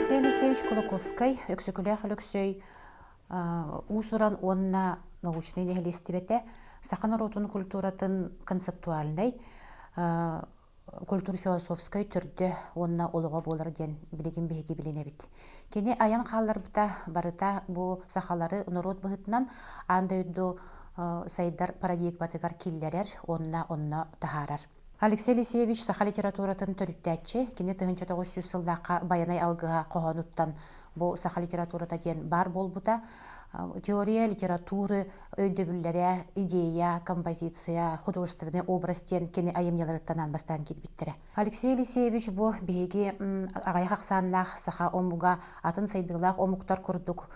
Алексей Алексеевич Кулаковскай, Өксөкүлээх Өлөксөй уус-уран уонна научнай нэһилиэстибэтэ саха норуотун культуратын концептуальнай культур-философскай төрдө уонна олоҕо буолар диэн билигин биһиги билинэбит. Кини айан хаалларбыта барыта бу сахалары норуот быһыытынан аан дойду сайдар парадигматыгар киллэрэр уонна онно таһаарар. Алексей Елисеевич саха литературатын төрүттээччи, кини 1900 сыллаахха Байанай алгыһа хоһоонуттан бу саха литературата диэн баар буолбута. Теория литературы өйдөбүллэрэ, идея, композиция, художественный образ диэн кини айымньыларыттан аан бастаан киирбиттэрэ. Алексей Елисеевич бу биһиги аҕыйах ахсааннаах саха омуга атын сайдыылаах омуктар курдук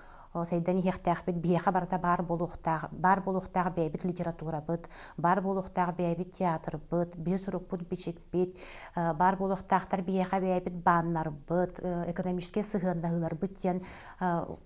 сайдан иһиэхтээхпит, биһиэхэ барыта баар буолуохтаах, баар буолуохтаах бэйэбит литературабыт, баар буолуохтаах бэйэбит театрбыт, биһи сурукпут-бичикпит, баар буолуохтаахтар биһиэхэ бэйэбит бааннарбыт, экономическай сыһыаннаһыыларбыт диэн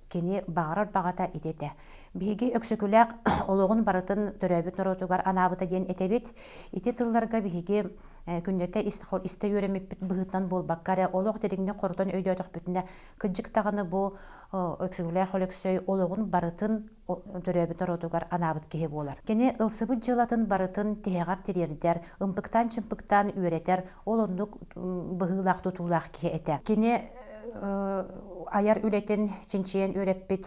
кини баҕарар баҕата ити этэ. Биһиги Өксөкүлээх олоҕун барытын төрөөбүт норуотугар анаабыта диэн этэбит. Ити тылларга биһиги күннэтэ истэ үөрэммиппит быһыытынан буолбакка эрэ олох дириҥник хорутан өйдөөтөхпүтүнэ кырдьык даҕаны бу Өксөкүлээх Өлөксөй олоҕун барытын төрөөбүт норуотугар анаабыт киһи буолар. Кини ылсыбыт дьыалатын барытын тиһэҕэр тириэрдэр, ымпыктаан-чымпыктаан үөрэтэр, ол оннук быһыылаах тутуулаах киһи этэ. Кини айар үлэтин чинчийэн үөрэппит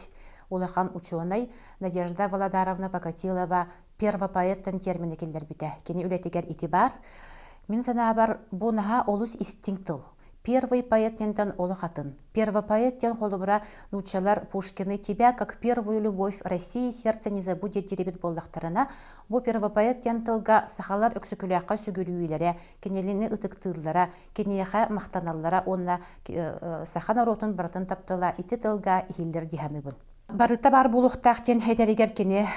улахан учуонай Надежда Володаровна Покатилова первопоэттан термини киллэрбитэ. Кини үлэтигэр ити баар. Мин санаабар, бу наһаа олус истиҥ тыл. Первый поэт диэнтэн олох атын. Первопоэт диэн холобура нууччалар Пушкины «Тебя, как первую любовь России сердце не забудет» диэбит буоллахтарына, бу первопоэт диэн тылга сахалар Өксөкүлээххэ сүгүрүйүүлэрэ, кинилини ытыктыыллара, киниэхэ махтаналлара уонна саха норуотун барытын таптала ити тылга иһиллэр дии саныыбын. Барыта баар буолуохтаах диэн этэригэр кини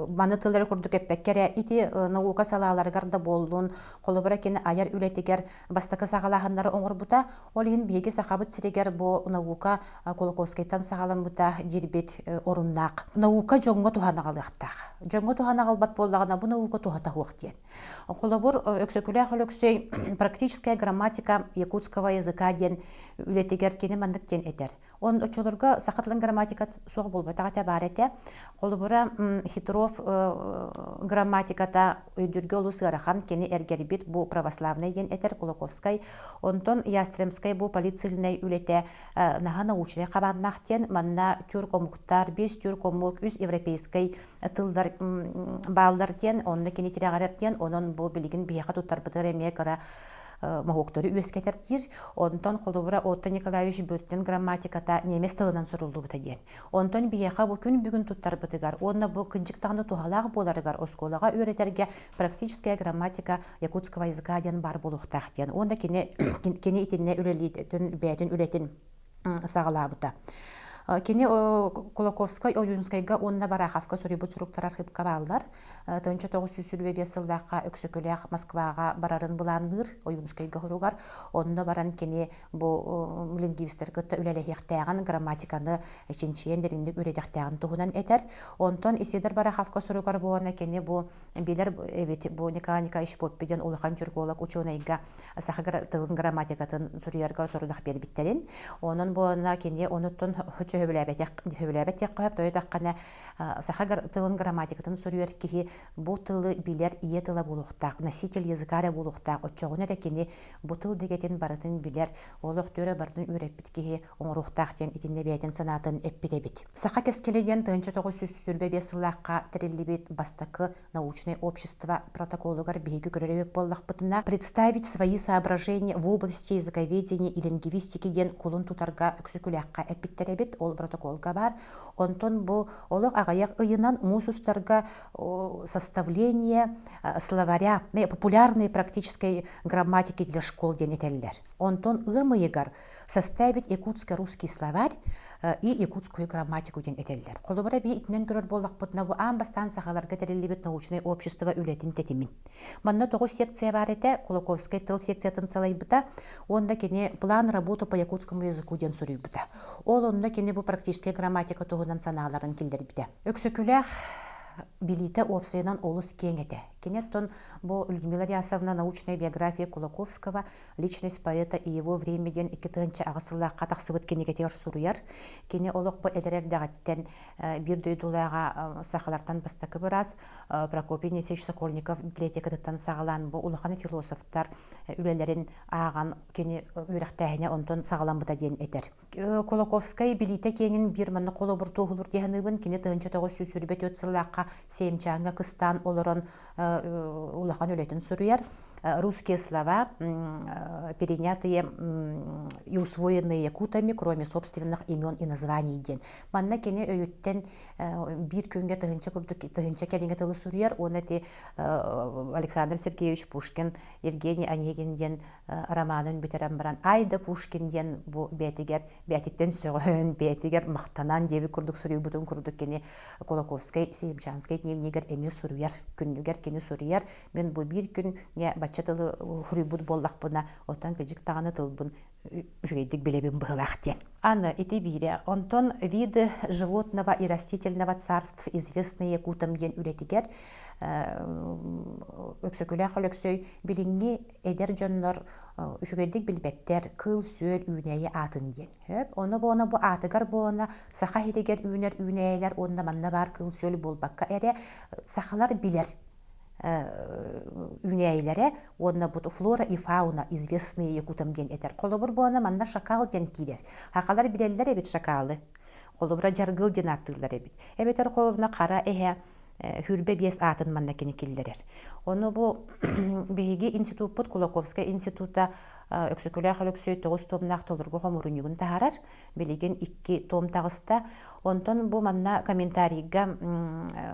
маны тыл эрэ курдук эппэккэ эрэ ити наука салааларыгар да буоллун, холобура кини айар үлэтигэр бастакы саҕалааһыннары оҥорбута. Ол иһин биһиги Сахабыт сиригэр бу наука Кулаковскайтан саҕаламмыта диирбит оруннаах. Наука дьоҥҥо туһаны аҕалыахтаах. Дьоҥҥо туһаны аҕалбат буоллаҕына, бу наука туһата суох диэн. Холобур, Өксөкүлээх Өлөксөй «Практическая грамматика якутского языка» диэн үлэтигэр кини маннык диэн этэр. Он оччолорго саха тылын грамматиката суох буолбатах этэ, баар этэ. Холобура, Хитров грамматиката өйдүүргэ олус ыарахан, кини эргэрбит бу православный диэн этэр Кулаковскай. Онтон Ястремскай бу полицильнай үлэтэ наһаа научнай хабааннаах диэн, манна тюрк омуктар, биэс тюрк омук, үс европейскай тыллар бааллар диэн, онно кини тирэҕирэр диэн, онон бу билигин биһиэхэ туттарбытыгар эмиэ кыра моһуоктары үөскэтэр диир. Онтон холобура Отто Николаевич Бюртен грамматиката немец тылынан суруллубута диэн. Онтон биһиэхэ бу күн бүгүн туттарбытыгар уонна бу кырдьык даҕаны туһалаах буоларыгар оскуолаҕа үөрэтэргэ практическая грамматика якутского языка диэн баар буолуохтаах диэн. Уонна кини кини итиннэ үлэлиитин бэйэтин үлэтин саҕалаабыта. Кини Кулаковскай Ойуунскайга уонна Бараховка суруйбут суруктар архыыпка бааллар. 1925 сыллаахха Өксөкүлээх Москваҕа барарын былаанныыр Ойуунскайга хоругар. Онно баран кини бу лингвистэр кытта үлэлэһиэхтээҕин, грамматиканы чинчийэн дириҥник үөрэтэхтээҕин туһунан этэр. Онтон Исидор Бараховка суругар буолана кини бу билэр эбит бу Николай Николаевич Поппи диэн улахан тюрколог учуонайга саха тылын грамматикатын суруйарга сорудах биэрбиттэрин. Онон буолана кини онуттан сөбүлээбэтэх сөбүлээбэт диэххэ сөп, тойотаххына саха тылын грамматикатын суруйар киһи бу тылы билэр ийэ тыла буолуохтаах, носитель языка эрэ буолуохтаах. Оччоҕуна эрэ кини бу тыл дэгэтин барытын билэр, олох түөрэ барытын үөрэппит киһи оҥоруохтаах диэн итиннэ бэйэтин санаатын эппит эбит. Саха кэскилэ диэн 1925 сыллаахха тэриллибит бастакы научное общество протоколугар биһиги көрөр эбит буоллахпытына, представить свои соображения в области языковедения и лингвистики диэн кулун тутарга Өксөкүлээххэ эппиттэр эбит, ол протоколга баар. Онтон бу олох аҕыйах ыйынан муус устарга составление словаря популярной практической грамматики для школ диэн этэллэр. Онтон ыам ыйыгар составить якутско-русский словарь и якутскую грамматику диэн этэллэр. Холобура, биһи итинэн көрөр буоллахпытына, бу аан бастаан сахаларга тэриллибит научнай общество үлэтин тэтимин. Манна тоҕус секция баар этэ, Кулаковскай тыл секциятын салайбыта уонна кини план работы по якутскому языку диэн суруйбута. Ол онно кини бу практическай грамматика туһунан санааларын киллэрбитэ. Өксөкүлээх билиитэ уопсайынан олус киэҥ этэ. Кини оттон бу Людмила Рясовна «Научная биография Кулаковского. Личность поэта и его время» диэн 2008 сыллаахха тахсыбыт кинигэтигэр суруйар. Кини олох бу эдэр эрдэҕиттэн биир дойдулааҕа сахалартан бастакы быраас Прокопий Несевич Сокольников библиотекатыттан саҕалаан бу улахан философтар үлэлэрин ааҕан кини үөрэхтээһинэ онтон саҕаламмыта диэн этэр. Кулаковскай билиитэ киэҥин биир маннык холобур туоһулуур дии саныыбын. Кини 1924 сыллаахха Сеймчааҥҥа кыстаан олорон улахан үлэтин суруйар. Русские слова, перенятые и усвоенные якутами, кроме собственных имен и названий диэн. Манна кини өйүттэн биир күҥҥэ тыһыынча курдук тыһыынча кэриҥэ тылы суруйар уонна ити Александр Сергеевич Пушкин Евгений Онегин диэн романын бүтэрэн баран «Ай да Пушкин» диэн бу бэйэтигэр бэйэтиттэн сөҕөн, бэйэтигэр махтанан диэбит курдук суруйбутун курдук кини Кулаковскай Сеймчанскай дневнигэр эмиэ суруйар. Күннүгэр кини суруйар. Мин бу биир күҥҥэ бачча тылы суруйбут буоллахпына, оттон кыдьык даҕаны тылбын үчүгэйдик билэбин быһылаах диэн. Аны ити биирэ. Онтон «Виды животного и растительного царств, известные якутам» диэн үлэтигэр Өксөкүлээх Өлөксөй билиҥҥи эдэр дьоннор үчүгэйдик билбэттэр кыыл-сүөл үүнээйи аатын диэн. Хөп, ону буона бу аатыгар буона саха иһигэр үүнэр үүнээйилэр уонна манна баар кыыл-сүөл буолбакка эрэ сахалар билэр үүнээйилэрэ уонна бу флора и фауна известные якутам диэн этэр. Холобур буона манна шакал диэн киирэр. Хахалар билэллэр эбит шакалы. Холобура дьаргыл диэн ааттыыллар эбит. Эбэтэр холобуна хара эһэ 25 аатын манна кини киллэрэр. Ону бу биһиги институппут Кулаковскай института Өксөкүлээх Өлөксөй тоҕус томнаах толоргу хомуурунньугун таһаарар. Билигин икки том таҕыста. Онтон бу манна комментарийга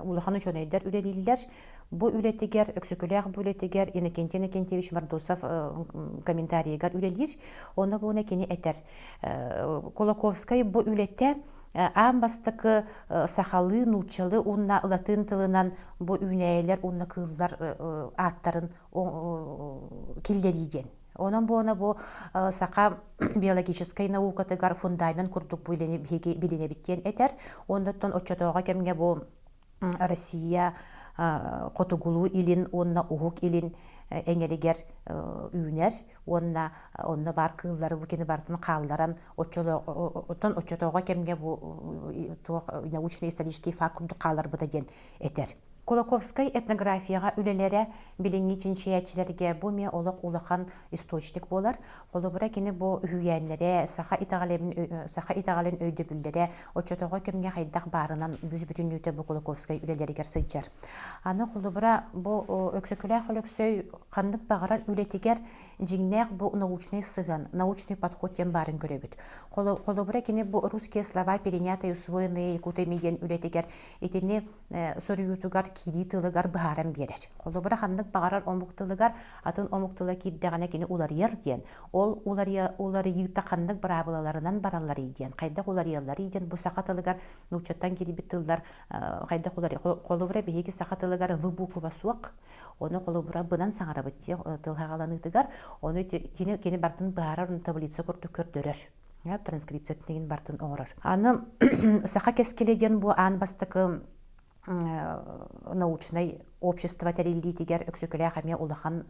улахан учуонайдар үлэлииллэр. Бу үлэтигэр, Өксөкүлээх бу үлэтигэр Иннокентий Иннокентьевич Мордосов комментарийыгар үлэлиир. Ону буона кини этэр. Кулаковскай бу үлэтэ аан бастакы сахалыы, нууччалыы уонна латыын тылынан бу үүнээйилэр уонна кыыллар ааттарын киллэрии диэн. Онон буона бу саха биологическай наукатыгар фундамент курдук бу үлэни биһиги билинэбит диэн этэр. Оннуттан оччотооҕу кэмҥэ бу Россия хотугулуу илин уонна уһук илин эҥэригэр үүнэр уонна онно баар кыыллары бу кини барытын хаалларан оттон оччотооҕу кэмҥэ бу туох научно-исторический факт курдук хаалларбыта диэн этэр. Кулаковскай этнографияҕа үлэлэрэ билиҥҥи чинчийээччилэргэ бу эмиэ олох улахан источник буолар. Холобура, кини бу үһүйээннэрэ, саха итэҕэлин, саха итэҕэлин өйдөбүллэрэ оччотооҕу кэмҥэ хайдах баарынан бүүс-бүтүннүүтэ бу Кулаковскай үлэлэригэр сылдьар. Аны холобура, бу Өксөкүлээх Өлөксөй ханнык баҕарар үлэтигэр дьиҥнээх бу научнай сыһыан, научный подход диэн баарын көрөбүт. Холобура, кини бу «Русские слова, перенятые и усвоенные якутами» диэн үлэтигэр итини суруйуутугар киирии тылыгар быһааран биэрэр. Холобура, ханнык баҕарар омук тылыгар атын омук тыла киирдэҕинэ кини уларыйар диэн, ол уларыйыыта ханнык быраабылаларынан баралларый диэн, хайдах уларыйалларый диэн бу саха тылыгар нууччаттан киирбит тыллар хайдах уларый холобура биһиги саха тылыгар в буква суох, ону холобура бынан саҥарабыт дии тыл хаҕаланыытыгар, ону кини кини бартын быһаарар таблица курдук көрдөрөр. Транскрипциятын бартын оҥорор. Аны саха кэскилэ диэн бу аан бастакы научнай общество тэриллиитигэр Өксөкүлээх эмиэ улахан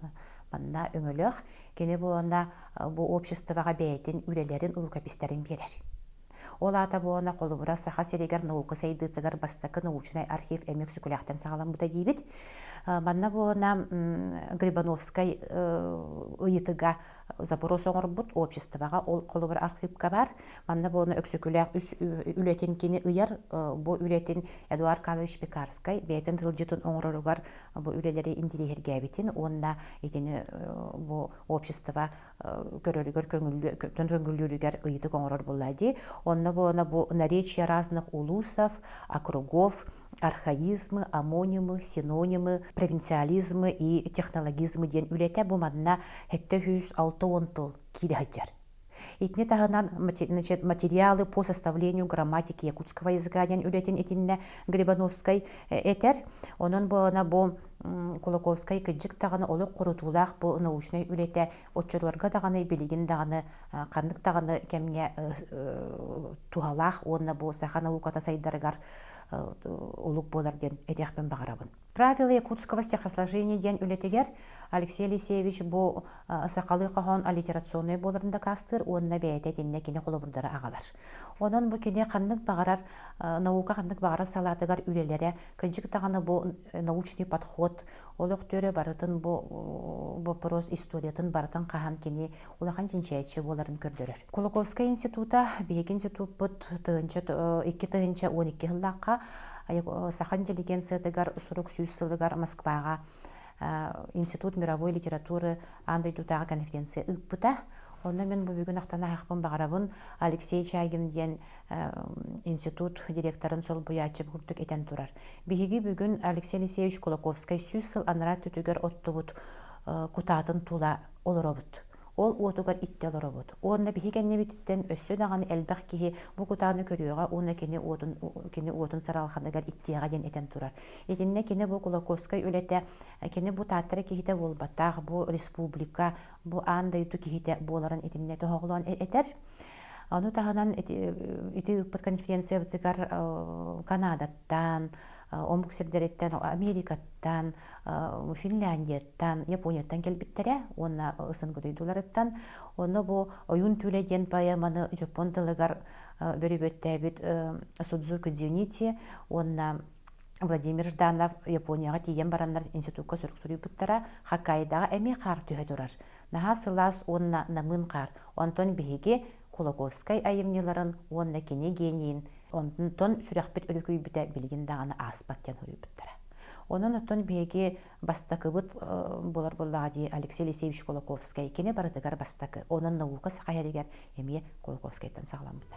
манна өҥөлөөх. Кини буолана бу обществоҕа бэйэтин үлэлэрин рукопистарын биэрэр. Ол аата буолана холобура Саха сиригэр наука сайдыытыгар бастакы научнай архив эмиэ Өксөкүлээхтэн саҕаламмыта диибит. Манна буолана Грибановскай ыйытыга запрос оҥорбут обществоҕа ол холобура архивка баар. Манна буолана Өксөкүлээх үс үлэтин кини ыйар. Бу үлэтин Эдуард Карлович Пекарскай бэйэтин тылдьытын оҥороругар бу үлэлэри интириэһиргээбитин уонна итини бу общество көрөрүгэр көҥүллүүрүгэр ыйытык оҥорор буолла дии. Онно буолана бу наречия разных улусов, округов, архаизмы, амонимы, синонимы, провинциализмы и технологизмы диэн үлэтэ бу манна 760 тыл киирэ сылдьар. Итини таһынан значит, материалы по составлению грамматики якутского языка диэн үлэтин итиннэ Грибановскай этэр. Онон буолана бу Кулаковскай кыдьык даҕаны олох хорутуулаах бу научнай үлэтэ оччолорго даҕаны билигин даҕаны ханнык даҕаны кэмҥэ туһалаах уонна бу саха науката сайдарыгар олук буолар диэн этиэхпин баҕарабын. Правила якутского стихосложения диэн үлэтигэр Алексей Елисеевич бу сахалыы хоһоон аллитерационнай буоларын дакаастыыр уонна бэйэтэ итиннэ кини холобурдары аҕалар. Онон бу кини ханнык баҕарар наука ханнык баҕарар салаатыгар үлэлэрэ кырдьык даҕаны бу научный подход олох-төрө барытын бу вопрос историятын барытын хаһан кини улахан чинчийээччи буоларын көрдөрөр. Кулаковскай института биһиги институппут 2012 сыллаахха Саха интеллигенциятыгар сурук сүүс сылыгар Москваҕа Институт мировой литературы аан дойдутааҕы конференция ыыппыта. Онно мин бу бүгүн ахтан аһахпын баҕарабын Алексей Чагин диэн институт директорын солбуйааччы курдук этэн турар. Биһиги бүгүн Алексей Алексеевич Кулаковскай 100 сыл анараа өттүгэр оттубут кутаатын тула олоробут. Ол уотугар иттэ олоробут. Уонна биһи кэннибититтэн өссө даҕаны элбэх киһи бу кутааны көрүөҕэ уонна кини уотун кини уотун саралханыгар иттиэҕэ диэн этэн турар. Итиннэ кини бу Кулаковскай үлэтэ кини бу Тааттара киһитэ буолбатах, бу республика, бу аан дойду киһитэ буоларын итиннэ тоһоҕолоон этэр. Ону таһынан ити, ити ыыппыт конференциябытыгар Канадаттан, омук сирдэриттэн, Америкаттан, Финляндияттан, Японияттан кэлбиттэрэ уонна СНГ дойдуларыттан. Онно бу Ойуун түүлэ диэн поэманы дьоппуон тылыгар бөрүбүөттээбит Судзуки Дзюнити уонна Владимир Жданов Японияҕа тиийэн бараннар институкка сурук суруйбуттара. Хоккайдаҕа эмиэ хаар түһэ турар. Наһаа сылаас уонна намыын хаар. Онтон биһиги Кулаковскай айымньыларын уонна кини генийин онтон сүрэхпит өрүкүйбүтэ билигин даҕаны ааспат диэн суруйбуттара. Онон оттон биһиги бастакыбыт буолар буоллаҕа дии Алексей Алексеевич Кулаковскай. Кини барытыгар бастакы. Онон наука саха иһэригэр эмиэ Кулаковскайтан саҕаламмыта.